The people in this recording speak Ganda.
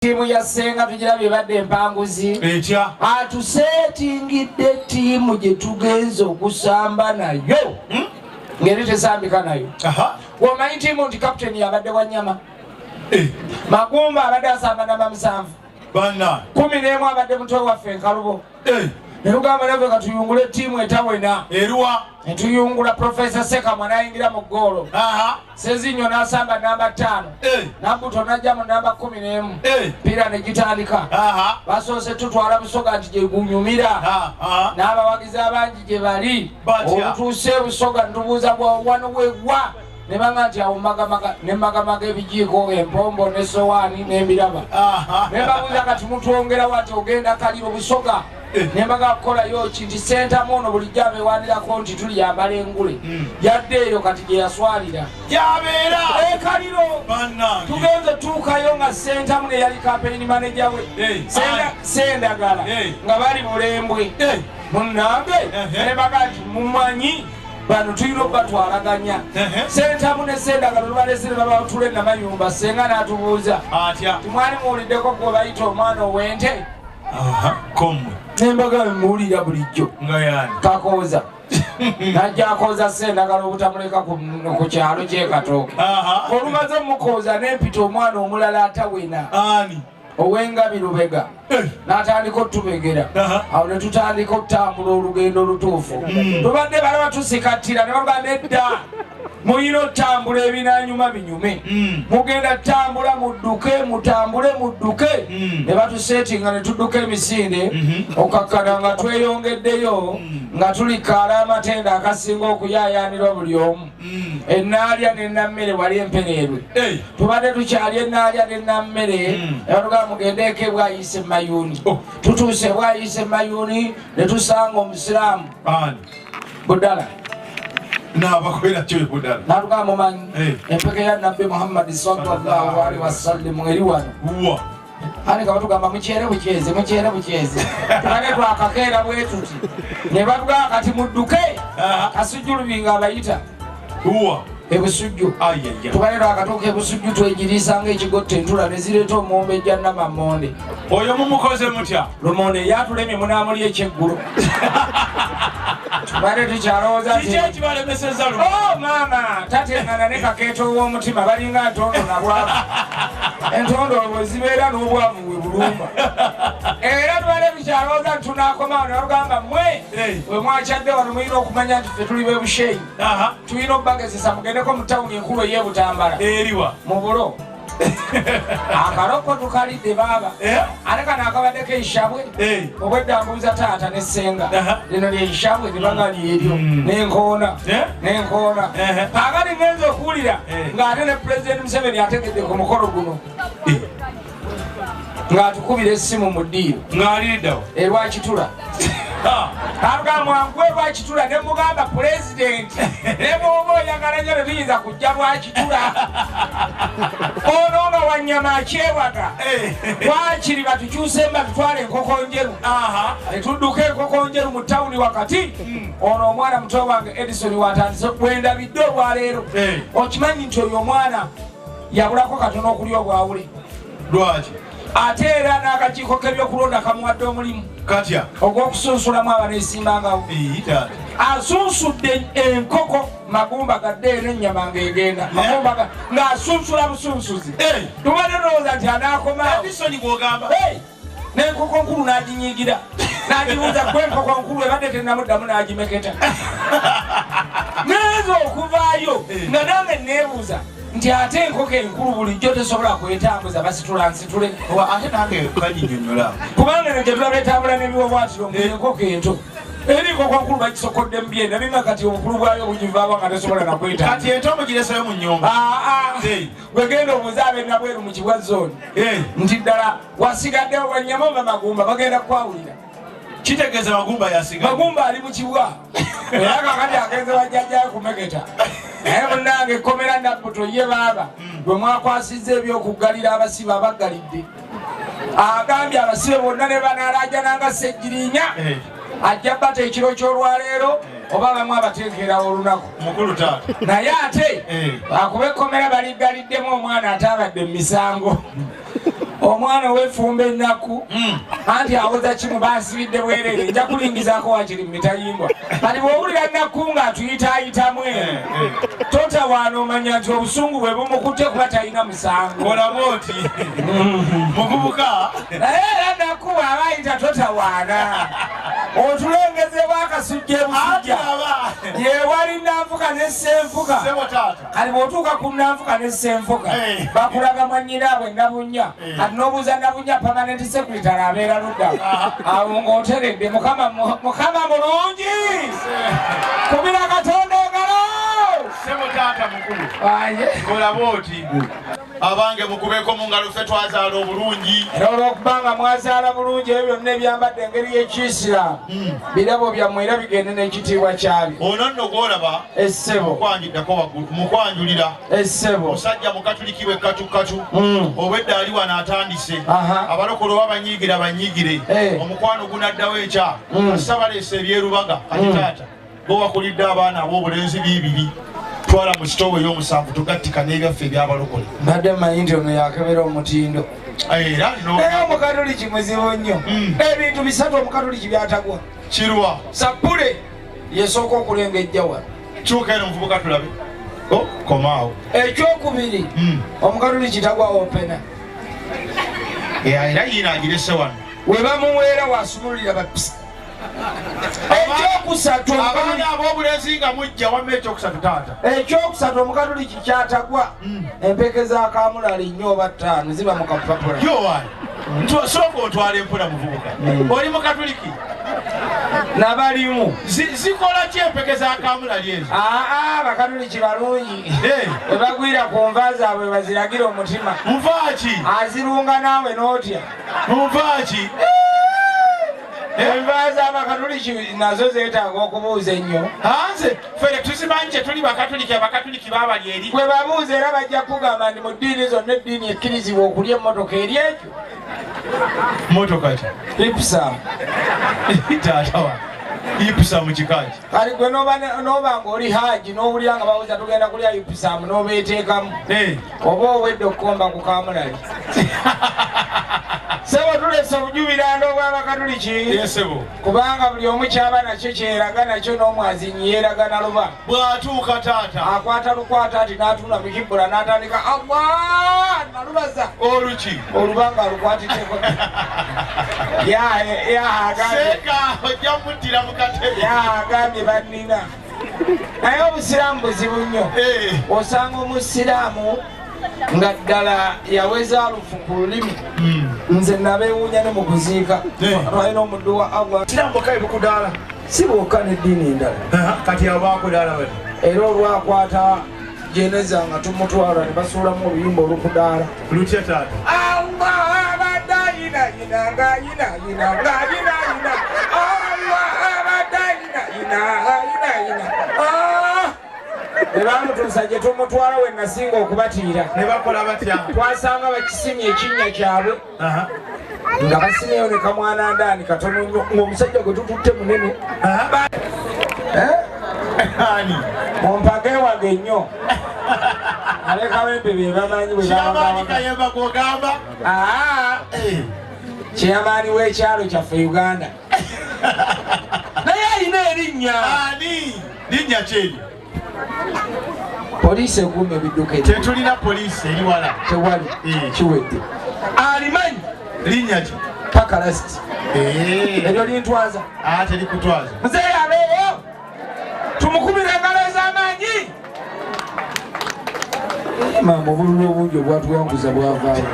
Ttiimu ya Ssenga tugirabye ebadde empanguzi. Etya? Atuseetingidde ttiimu gye tugenze okusamba nayo. Ngeri tesambika nayo. Omanyi ttiimu nti kapiteeni abadde wa nnyama. Magumba abadde asamba namba 7. Banna. 11 abadde mutwe waffe Nkalubo. Ne tugamba naffe katuyungule ttiimu etawena. Eruwa? Ne tuyungula Profesa Ssekamwa n'ayingira mu ggoolo. Ssezinyo n'asamba namba 5. Nabuto n'ajja mu namba 11. Mpira ne gitandika. Basoose tutwala Busoga nti gye gunyumira. N'abawagizi abangi gye bali. Olutuuse Busoga ne tubuuza wano weggwa. Ne banga nti awo magamaga ne magamaga ebijiiko, empombo n'essowaani n'embiraba. Ne babuuza kati mutwongera wati ogenda Kaliro Busoga. Ne mbaga kukolayo ki nti Ssentamu ono bulijjo abeewanirako nti tuliyambala engule. Yadde eyo kati gye yaswalira. Gyabeera! Kaliro! Bannange! Tugenze tuukayo nga Ssentamu ne yali campaign manager we. Ssendagala nga bali Mulembwe. Munnange ne mbaga nti mumanyi bano tulina obbatwalaganya. Ssentamu ne Ssendagala olubalese ne babatula e Namayumba, Ssenga n'atubuuza. Atya? Timwali muwuliddeko gwe bayita omwana ow'ente? Kommwe. Nembaga muwulira bulijjo. Nga yani? Kakooza. Najja akooza Ssendagala obutamuleka ku kyalo ky'e Katooke. Olumaze mukooza n'empita omwana omulala atawena. Ani? Ow'engabi Lubega. N'atandika otubegera. Awo ne tutandika okutambula olugendo olutuufu. Tubadde balaba tusikattira ne bavuga nedda. Muyina otambula ebinaanyuma binyume. Mugenda tambula mudduke, mutambule mudduke. Ne batusetinga ne tudduka emisinde. Okakkana nga tweyongeddeyo nga tuli kaala amatenda akasinga okuyaayaanirwa buli omu. Ennaalya n'ennammere wali empereerwe. Tubadde tukyali ennaalya n'ennammere. Ne batugamba mugendeeko e Bwayise Mayuuni. Tutuuse e Bwayise Mayuuni ne tusanga Omusiraamu. Ani? Budala. N'abakolera kyo Budala. N'atugamba mumanyi empeke ya Nabbi Muhammad sallallahu alaihi wasallam eri wano. Wa. Ani nga batugamba mukyere bukyeze, mukyere bukyeze. Tubadde twakakeera bwe tuti. Ne batugamba kati mudduke. Kasujju Lubinga abayita. Wa. Ebusujju. Tubadde twakatuuka Ebusujju twegiriisa ng'ekigotta entula ne zireeta omumbejja Namammonde. Oyo mumukoze mutya? Lumonde yatulemye munaamuli ekyeggulo. Tubadde tukyalowooza nti Kiki ekibalemesezza luno? Oh, maama, tateŋŋana ne kakeeto ow'omutima balinga ntondo na bwavu. Entondo bwe zibeera n'obwavu bwe bulumba. Era tubadde tukyalowooza nti tunaakomawo ne batugamba mmwe bwe mwakyadde wano mulina okumanya nti ffe tuli b'e Bushenyi. Tulina obbagezesa mugendeko mu tawuni enkulu ey'e Butambala. Eriwa? Mu Bulo. Akaloko tukalidde baaba. Ate kano akabaddeko eishabwe. Obwedda mbuuza taata ne Ssenga. Lino lye ishabwe ne baga lyeryo. N'enkoona. N'enkoona. Kaakati ngenze okuwulira ng'ate ne Pulezidenti Museveni ategedde ku mukolo guno. Ng'atukubira essimu mu ddiiro. Ng'aliriddawo? E Lwakitula. Kaluga mwangu e Lwakitula ne mugamba Pulezidenti ne bw'oba oyagala nnyo tetuyinza kujja Lwakitula. Ono nga wannyama akyewaga. Waakiri batukyuse batutwale enkoko njeru. Ne tudduka enkoko njeru mu tawuni wakati. Ono omwana muto wange Edison watandise gwendabidde olwaleero. Okimanyi nti oyo omwana yabulako katono okulya obwawule. Lwaki? Ate era n'akakiiko k'ebyokulonda kamuwadde omulimu. Katya? Ogw'okusunsulamw abaneesimbangawo. Asunsudde enkoko magumba gadde eno ennyama ng'egenda. Magumba ng'asunsula busunsuzi. Tubadde tulowooza nti anaakomaawo. Edison gw'ogamba? N'enkoko nkulu n'aginyiigira. N'agibuuza gwe enkoko nkulu ebadde tennamuddamu n'agimeketa. Ngenze okuvaayo nga nange neebuuza nti ate enkoko enkulu bulijjo tesobola kwetambuza basitula nsitule. Oba ate nange kaginnyonnyola. Kubanga eno gye tulaba etambula n'ebiwaawaatiro ng'enkoko ento. Eri enkoko nkulu bagisokodde mu byenda naye nga kati obukulu bwayo bugivaako nga tesobola na kwetambuza. Kati ento mugireseeyo mu nnyumba. Gwe genda obuuze ab'e Nabweru mu Kibwa zone. Nti ddala wasigaddewo wannyama oba magumba bagenda kukwawulira. Kitegeeza magumba yasigadde. Magumba ali mu Kibwa. Era kaakati agenze bajjajjaayo kumeketa. Naye munnange ekkomera Nabbuto ye baaba bwe mwakwasizza eby'okuggalira abasibe abaggalidde. Agambye abasibe bonna ne banaalaajananga Ssegirinya. Ajja bata ekiro ky'olwaleero oba abamu abateekerawo olunaku. Mukulu taata. Naye ate akuba ekkomera baliggaliddemu omwana ataabadde mu misango. Omwana wefumba ennaku anti awoza kimu bansibidde bwerere nja kulingizaako wakiri mu mitayimbwa. Kati bw'owulira nnaku ng'atuyitaayitamu eno totawaana omanya nti obusungu bwe bumukutte kuba talina musango. Olaba oti muvubuka naye era nnaku bw'aba ayita totawaana otulengezebwa akasujja ebusujja yewali nanfuka ne ssenfuka. Kati bw'otuuka ku nanfuka ne ssenfuka bakulaga mwannyinaabwe Nabunya. Kati n'obuuza Nabunya permanent secretary abeera ludda awo ng'oteredde. Mukama mulungi kubira Katonda engalo. Ssebo taata mukulu olaba oti abange mukubeko mu ngalo ffe twazaala obulungi. Era olwokubanga mwazaala bulungi ebyo byonna ebyambadde engeri y'ekiyisiraamu birabo byammwe era bigende n'ekitiibwa kyabyo. Ono nno gw'olaba essebo mukwanjuddako waggulu mukwanjulira essebo musajja mukatuliki bwe katukatu obwedda ali wano atandise abalokole oba banyiigira banyiigire omukwano gunaddawo ekya sabaleese ebyerubaga. Kati taata gwe wakulidde abaana ab'obulenzi bibiri twala mu kitoobo ey'omusanvu tugattika n'ebyaffe ebyabalokole. Mbadde mmanyi nti ono yakebera omutindo. Era naye omukatuliki muzibu nnyo. Ebintu bisatu omukatuliki byatagwa. Kirwa sappule yesooka okulengejja wano. Kyuka eno muvubuka tulabe. Komaawo. Ekyokubiri omukatuliki tagwawo pena. Era yiina agirese wano we bamuweera wasumulira bapisi. Ekyokusatu abaana ab'obulenzi nga mujja wamma ekyokusatu taata. Ekyokusatu omukatuliki kyatagwa empeke za kamulali nnyo oba ttaano ziba mu kapapula. Yowaani sooka ontwala empola muvubuka. Oli mukatuliki? Nabalimu. Zikola ki empeke za kamulali ezo? Aa abakatuliki balungi bwe bagwira ku nva zaabwe baziragira omutima. Nva ki? Azirunga naawe n'otya. Nva ki? Enva z'abakatuliki nazo zeetaaga okubuuza ennyo. Anze ffe tuzimanyi kye tuli bakatuliki abakatuliki baabali eri. Bwe babuuza era bajja kugamba nti mu ddiini zonna eddiini ekkirizibwa okulya emmotoka eri ekyo. Mmotoka ki? Ipsa. Taata wa Ipsa mu kika ki? Kati gwe n'oba ng'oli haaji n'owulira nga babuuza tugenda kulya Ipsa n'obeeteekamu. Oba owedde okukomba ku kamulali. Ssebo tulese obujubirando obw'abakatuliki. Kubanga buli omu kyaba nakyo kyeraga nakyo n'omwazinyi yeeraga na luba. Bw'atuuka taata akwata lukwata ati n'atuula mu kibbula n'atandika Allah nalubaza. Oluki? Oluba nga alukwatiddeko. Seeka ojja muttira mu katebe. Agambye bannina. Naye obusiraamu buzibu nnyo. Osanga omusiraamu nga ddala yaweza alufu ku lulimi. Nze nabeewuunya ne mu kuziika. Twalina omuddu wa Allah. Siraamu bokka ebikudaala. Si bokka n'eddiini endala. Kati abo bakudaala bati. Era olwakwata jeneza nga tumutwala ne basuulamu oluyimba olukudaala. Lutya taata? Allah abadde ayinayina ng'ayinayina ng'ayinayina. Allah abadde ayinayina ayinayina. Ne bamutuusa gye tumutwala we nasinga okubatiira. Ne bakola batya? Twasanga bakisimye ekinnya kyabwe nga basimyeyo ne kamwana ndaani katono nnyo ng'omusajja gwe tututte munene. Ani? Mumpage wange nnyo. Alekawempe bye bamanyi bwe Kyamaanyi Kayemba gw'ogamba? Kyamaanyi w'ekyalo kyaffe Uganda. Naye alina erinnya. Ani? Linnya ki eryo? Poliisi ekuuma ebidduka eri. Tetulina poliisi eri wala. Tewali. Kiwedde. Alimanyi. Linnya ki? Paka lasiti. Eryo lintwaza. Terikutwaza. Muzeeyi abeewo. Tumukubire engalo ez'amaanyi. Maama obululu obungi obwatuwanguza bwavaawo.